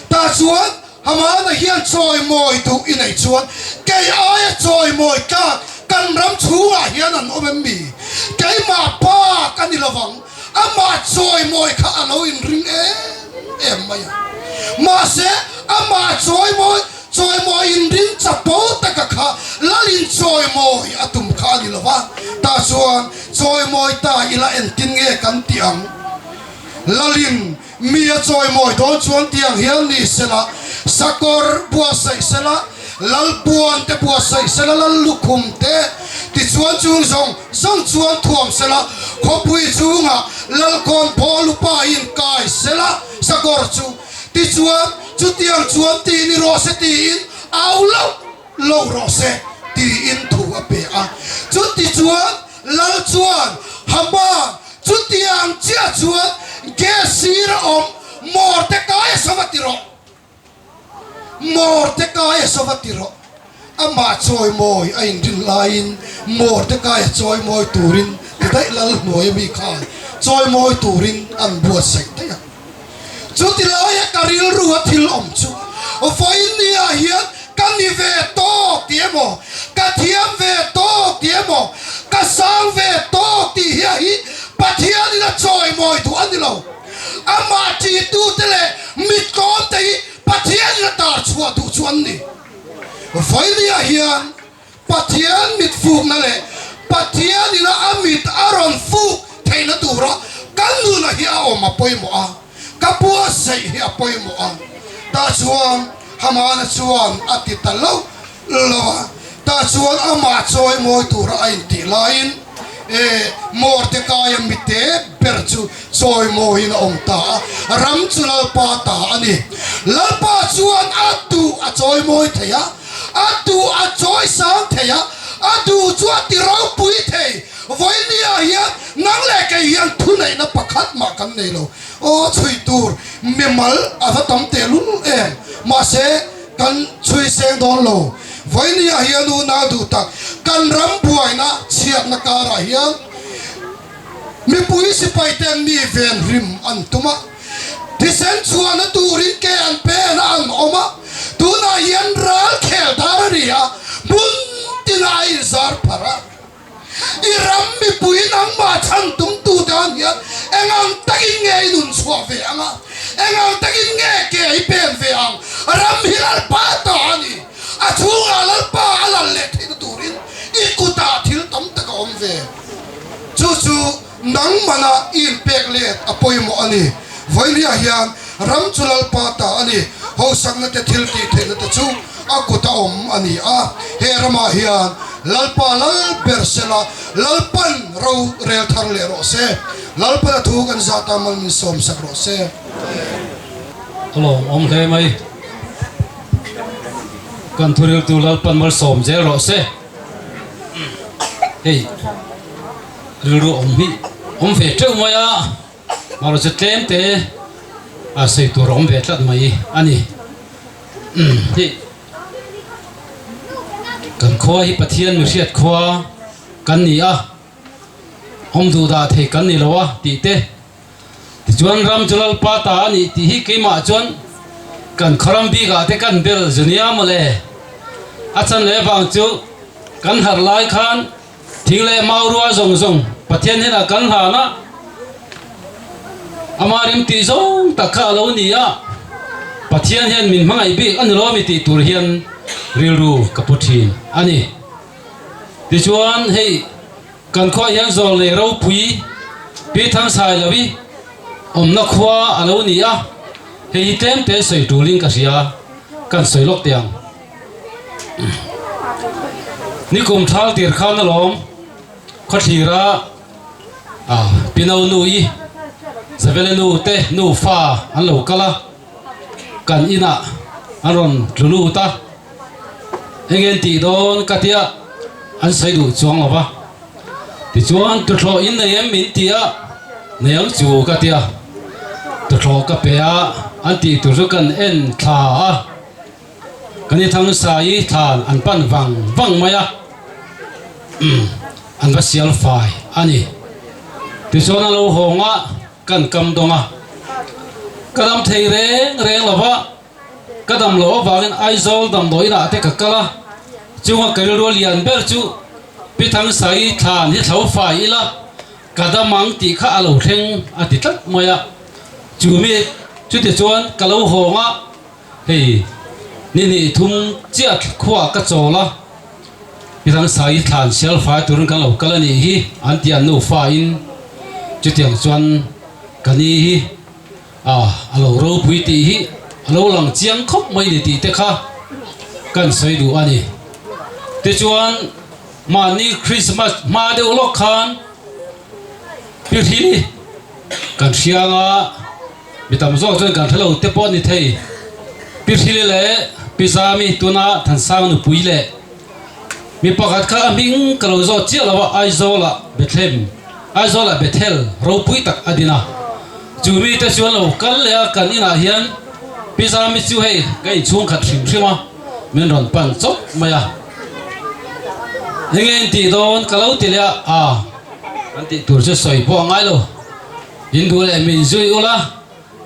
Tah chuan Hamana hian chawimawi duh i neih chuan kei aia chawimawi tlak kan ram chhungah hian an awm em mi? Keimah pa ka ni lovang, amah chawimawi kha a lo inring em em mai a. Mahse, amah chawimawi, chawimawi inring chapo taka kha lalin chawimawi a tum kha a ni lova. Tah chuan chawimawi ta ila entin nge kan tih ang? Lalin mi a chawimawi dawn chuan tiang hian ni sela, sakawr buatsaih sela, lalpuan te buatsaih sela, lallukhum te tichuan chung zawng zawng chuan thuam sela, khawpui chungah lalkawn phaw lupa in kai sela, sakawr chu tichuan chutiang chuan ti ni rawh se tiin au loh lo rawh se tiin thu a pe a. Chutichuan Lal chuan Haman chutiang chiah chuan gas sir a awm Mordecai a sava ti rawh, Mordecai a sava ti rawh. Amah chawimawi a inrin laiin Mordecai a chawimawi turin ti daih Lal hnuai ami khan chawimawi turin an buatsaih daih a. Chuti laia ka rilru a thil awm chu vawinia hian ka ni ve tawk tih emaw, ka thiam ve tawk tih emaw, ka sang ve tawk tih hi a hi Pathianin a chawimawi duh a ni lo. Amah ṭihtute leh mittlawmte hi Pathianin a tar chhuah duh chu an ni. Vawinia hian Pathian mit fukna leh Pathian ina a mit a rawn fuk theihna tura kan nuna hi a awm a pawimawh a, ka buatsaih hi a pawimawh a. Tah chuan Hamana chuan a ti ta lo lo a, tah chuan amah chawimawi tura a intih laiin e Mordekaia mite ber chu chawimawiin a awm ta a, ram chu Lalpa ta a ni. Lalpa chuan a duh a chawimawi thei a. A duh a chawi sang thei a, a duh chu a ti ropui thei. Vawinia hian nang leh kei hian thuneihna pakhat mah kan nei lo. Aw chhui tur mimal a va tam tehlul em? Mahse kan chhui seng dawn lo. Vawinia hian unau duh tak kan ram buaina chhiatna karah hian mipui sipai ten mi ven hrim an tum a. Thisen chhuahna turin ke an pen a an awm a, tunah hian ral khel dar a ni a, hmun tinah a inzar pharh a. I ram mipui nangmah chhan tumtu tan hian eng ang takin nge i nun chhuah ve ang a, eng ang takin nge ke i pen ve ang? Ram hi Lalpa ta a ni, a chhungah Lalpa a lal leh theihna turin i kutah thil tam tak a awm ve. Chu chu. Nangmana i inpek let a pawimawh a ni. Vawinia hian ram chu Lalpa ta a ni. Hosakna te thil tih theihna te chu a kut a awm a ni a. He ramah hian Lalpa lal ber sela, Lalpan ro rel thar leh rawh se. Lalpan a thu kan zah ta mal min sawm sak rawh se. A lawmawm hle mai. Kan thuriltu Lalpan malsawm zel rawh se. Hei rilru awm hi awm ve teuh mai a, mahro chu tlem te a sawi tur a awm ve tlat mai a ni. Hei kan khua hi Pathian mihriat khua kan ni a, awm duh dah thei kan ni lo a tih te. Tichuan ram chu Lalpa ta a nih tih hi keimah chuan kan khawram bikah te kan bel zu nia mawle. A chan leh vang chu kan harh lai khan thing leh mau rua zawng zawng Pathian hnenah kan hlan a, ama rim tih zawng tak kha a lo ni a, Pathian hian min hmangaih bik a ni lawmi tih tur hian rilru ka pu thin a ni. Tichuan hei. Kan khuaah hian zawl nei ropui Pi Thangsai lo i awmna khua a lo ni a, hei hi tlem te sawi tulin ka hria, kan sawi lawk teh ang. Nikum thal tir khan alawm khawthlira Pi No nu i Zavele nu te nufa an lo kal a, kan inah an rawn tlu lut a. Eng en tih dawn ka tia an sawi duh chuang lo va. Tichuan tuthlawh in nei em min ti a, nei ang chu ka tia. Tuthlawh ka pe a, an tih tur chu kan en thla a. Kan i thang sai thlan an pan vang vang mai a, an va sial fai a ni. Tichuan a lo hawng a, kan kam dawng a. Ka dam thei reng reng lo va. Ka dam loh avangin Aizawl damdawi inah te ka kal a, chunga ka rilru lian ber chu Pi Thangsai thlan hi thlo fai ila ka dam ang tih kha a lo thleng a ti tlat mai a. Chu mi chuti chuan ka lo hawng a, hei ni hnih thum chiah khuaah ka chawl a, Pi Thangsai thlan sial fai turin kan lo kal a nih hi an ti an nufa in chutiang chuan ka ni hi. A, a lo ropui tih hi a lo lang chiang khawp mai ni tih te kha kan sawi duh a ni. Tichuan, mahni Christmas hma deuh lawk khan Pirhi kan hriang a, mi tam zawk chuan kan hre lo te pawh a ni thei. Pirhili leh Pizami tuna Thansang nupui leh mi pakhat kha a hming ka lo zawt chiah lo a, Aizawlah Bethlehem, Aizawlah Bethel ropui tak a din a. Chu mite chuan lo kal leh a, kan inah hian Pi Zami chu hei ka inchhung khat hrim hrim a, min rawn pan chawp mai a. Enge in tih dawn ka lo ti leh a, aa kan tih tur chu sawi pawh a ngai lo, in duh leh min zui ula,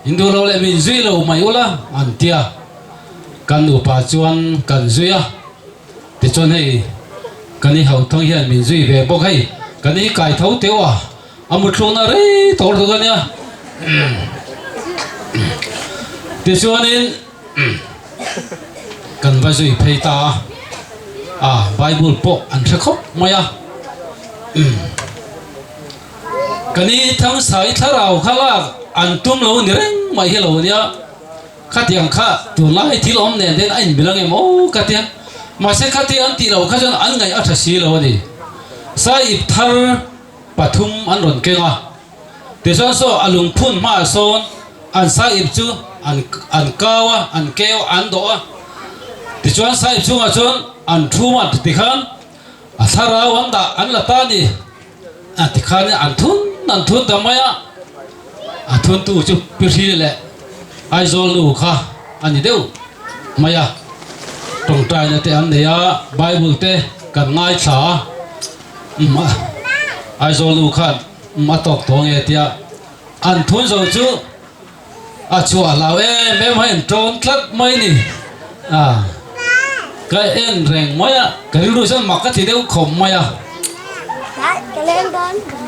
in duh lo leh min zui lo mai ula an ti a. Kan nupa chuan kan zui a. Tichuan hei kan i hauthang hian min zui ve bawk hei kan i kai tho teuh a, a muthlukna rei tawr deuh a nia. Tichuanin kan va zui phei ta a, a Bible pawh an hre khawp mai a. Kan i thangsa i thlarau kha lak an tum lo ni reng mai hi lo nia. Khatiang kha tunlai thil awm nen hian a inbil ang em aw ka tia. Mahse khati an tih loh kha chuan an ngaih a tha si lo a ni. Saiip thar pathum an rawn keng a. Tichuan saw a lungphun hmaah sawn an saiip chu an an kau a, an keu a, an dawh a. Tichuan saiip chungah chuan an thum a tikhan a thlarau an dah an la ta a ni. A tikhan an thun an thun ta mai a, a thuntu chu Pirhili leh Aizawl nu kha a ni deuh mai a. Tawngtaina te an nei a, Bible te kan ngaithla a, umm Aizawl nu khan umm a tawk tawh nge tia an thun zo chu A chhuah hlau em em a en tawn tlat mai ni. A ka en reng mai a, ka rilru chuan mak ka ti deuh khawp mai a.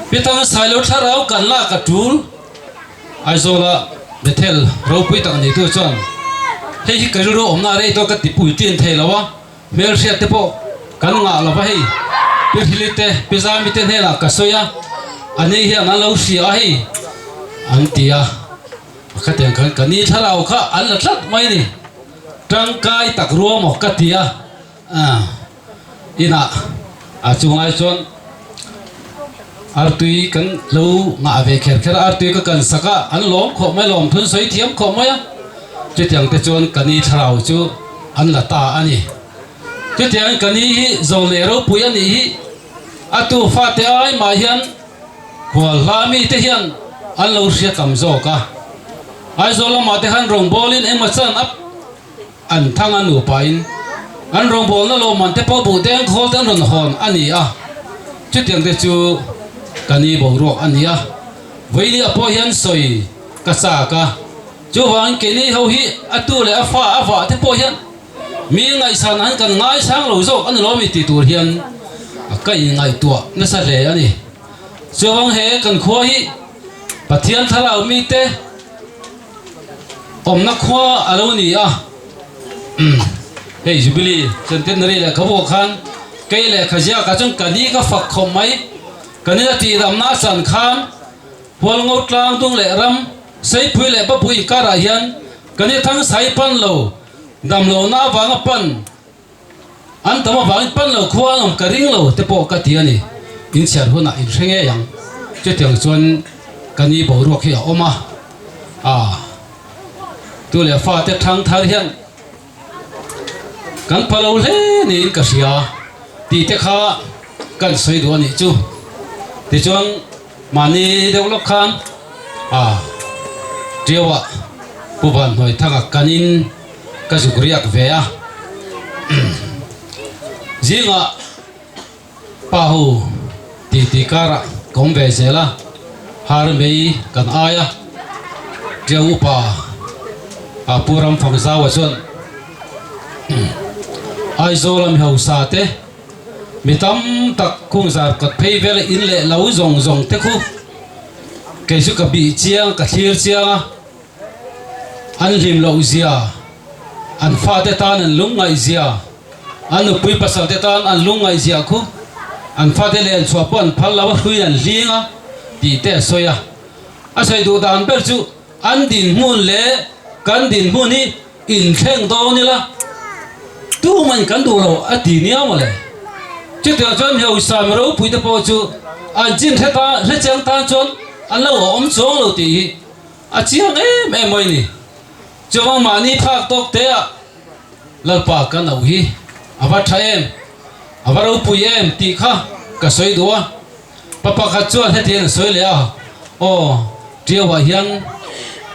Pitang Sailo thlarau kan lak a tul Aizawla Bethel ropui tak neitu chuan hei hi ka rilru awmna rei tawh ka ti pui tlin thei lo a, hmelhriat te pawh kan ngah lo va hei Pi Hrili te Pi Zami te hnenah ka sawi a, a ni hian an lo hria a hei an ti a, khatiang khan ka ni thlarau kha an la tlat mai ni, tangkai tak rua maw ka ti a, inah a chunglai chuan artui kan lo ngah ve kher kher a, artui ka kan sak a, an lawm khawp mai lawm thun sawi thiam khawp mai a, chutiang te chuan ka ni thlarau chu an la ta a ni. Chutiangin ka ni hi zawl leh ropui a nih hi. A tu fate ai mah hian khual hla mite hian an lo hria tam zawk a. Aizawl lamah te khan rawngbawlin emaw chan a an thang a nupain an rawngbawlna lawmman te pawh buh deng khawl te an rawn hawn a ni a. Chutiang te chu ka ni boruak a ni a. Vawinia pawh hian sawi ka chak a. Chuvangin keini ho hi a tu leh a fa a vah te pawh hian Mi ngaihsan an kan ngaisang lo zawk a ni lo mi tih tur hian ka inngaihtuah nasa hle a ni. Chuvang he kan khua hi Pathian thlarau mite awmna khua a lo ni a. Hei Jubilee Centenary lehkhabu ah khan kei lehkha ziakah chuan ka ni ka fak khawp mai. Ka ni a tihdamna a chan khan Hualngo tlang dung leh ram Seipui leh Bapui inkarah hian Kan i thang sai pan lo, dam lohna avanga pan, an tam avangin pan lo khua an awm ka ring lo te pawh ka ti a ni. Inchhiar hunah in hre ngei ang. Chutiang chuan ka ni boruak hi a awm a, aa tu leh fate thang thar hian kan pha lo hle niin ka hria tih te kha kan sawi duh a nih chu. Tichuan. Mahni deuh lawk khan a Tiauah Pu Vanhnuai Thanga kanin ka zuk riak ve a, zingah pa ho titi karah ka awm ve zel a, har mei kan ai a, Tiau upa a Pu Ramfangzaua chuan Aizawl a mi hausa te, Mi tam tak khung zar kawt phei vel in leh lo zawng zawng te khu kei chu ka bih chiang ka thlir chiang a, an hlim loh zia, an fate tan an lungngaih zia, an nupui pasal te tan an lungngaih zia khu an fate leh an chhuah pawh an phal lo a, hruiin an hling a tih te a sawi a. A sawi duh dan ber chu an dinhmun leh kan dinhmun hi Inthleng dawn ila tuman kan duh lo a ti nia mawle. Chutiang chuan Heusa mi ropui te pawh chu an chin hre ta hre chiang tan chuan an lo awm chuang lo tih hi a chiang em em mai ni. Chuvang mahni phak tawk te ah Lalpa kan auh hi a va tha em, a va ropui em tih kha ka sawi duh a. Pa pakhat chuan hetiang a sawi leh a, Aw, Tiauah hian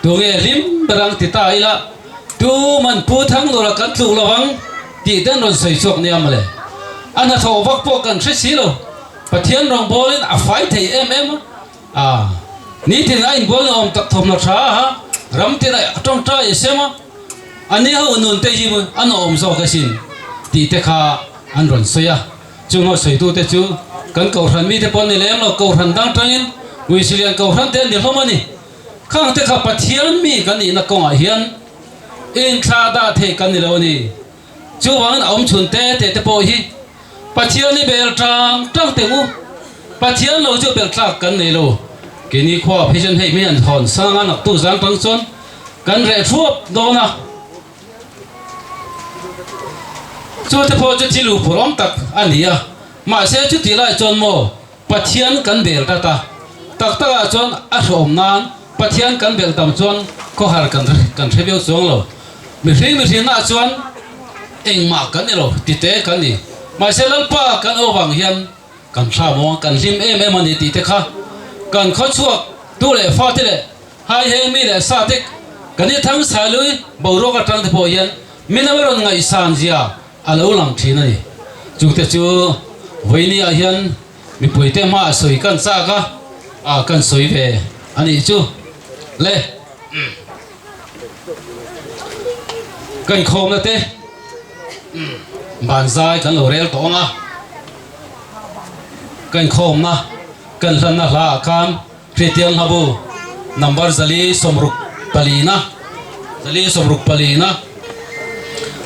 tunge hlim ber ang ti ta ila, tuman Pu Thanglura kan tluk lo ang tih te an rawn sawi chhuak nia mawle. A hnathawh vak pawh kan hre si lo, Pathian rawngbawlin a fai thei em em a, a nitin a inbual ni awm tak thawmhnaw tha a, ram tin a tawngtai a sem a, a ni ho nun te hi an awm zawk asin tih te kha an rawn sawi a. Chung ho sawitute chu kan Kohhran mite pawh an ni lem lo, Kohhran dang tangin Uisilian Kohhran te an ni hlawm a ni. Khang te kha Pathian mi kan nihna kawngah hian inthlah dah theih kan ni lo a ni. Chuvangin a awmchhun te te te pawh hi Pathian i bel tang tang teh u. Pathian lo chu bel tlak kan nei lo. Keini khua phei chuan hei mi an hawn sang a naktuk zang tang chuan kan reh thuap dawn a. Chu te pawh chu thil upur awm tak a ni a, mahse chutih lai chuan maw Pathian kan bel ta ta tak tak ah chuan a hreawm nan Pathian kan bel tam chuan khawhar kan kan hre viau chuang lo. Mihring mihrinna ah chuan engmah kan ni lo tite kan ni. Mahse Lalpa kan aw vang hian kan thla maw kan hlim em em a ni tih te kha kan khawchhuak tu leh fate leh Hai heng mi leh sa te kan i thang sai lui boruak atang te pawh hian min a rawn ngaihsan zia a lo lang thin a ni. Chu te chu vawiini ah hian mipui te hmaah sawi kan chak a, ah kan sawi ve a nih chu le. Ka inkhawmna te banzai kan lo rel tawh ang a, ka inkhawmna kan hlanna hla ah khan Kristian hlabu number 464 464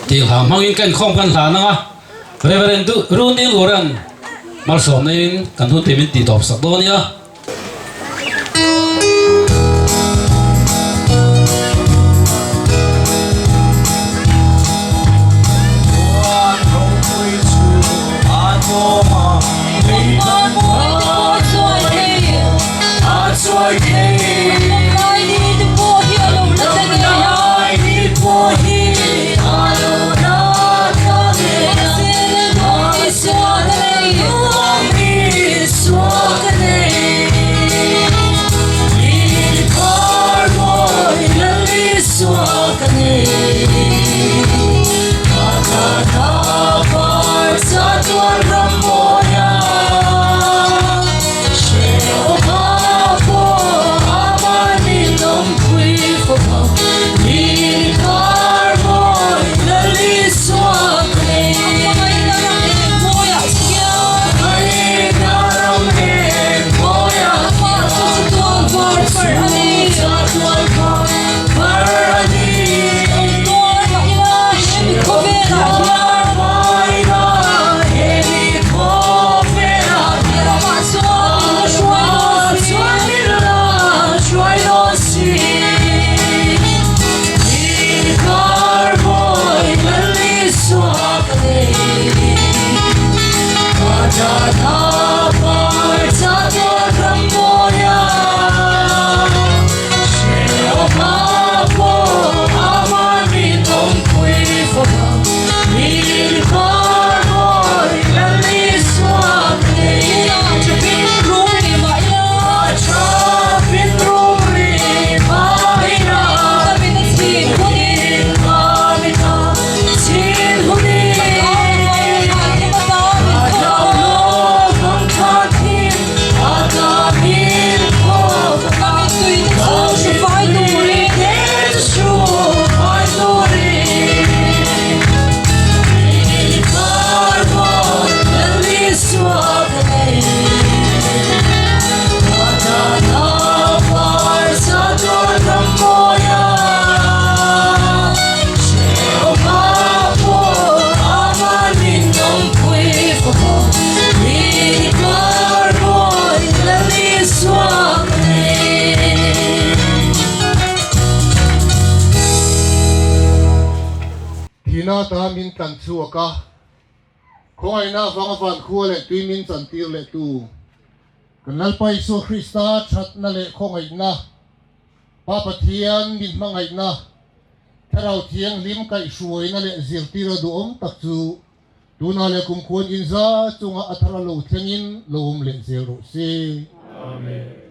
tih hla hmangin ka inkhawm kan hlan ang a, Reverend Runding Uran malsawm neiin kan hun te min tih tawp sak dawn nia. Sualna ata min tlan chhuak a, khawngaihna avanga van khua leh tui min chantir leh tu kan Lalpa Isua Krista thatna leh khawngaihna, Pa Pathian min hmangaihna, Thlarau Thianghlim kaihhruaina leh zirtira duhawm tak chu tunah leh kumkhuan inza chunga a thar a lo thlengin lo awm leh zel rawh se. Amen.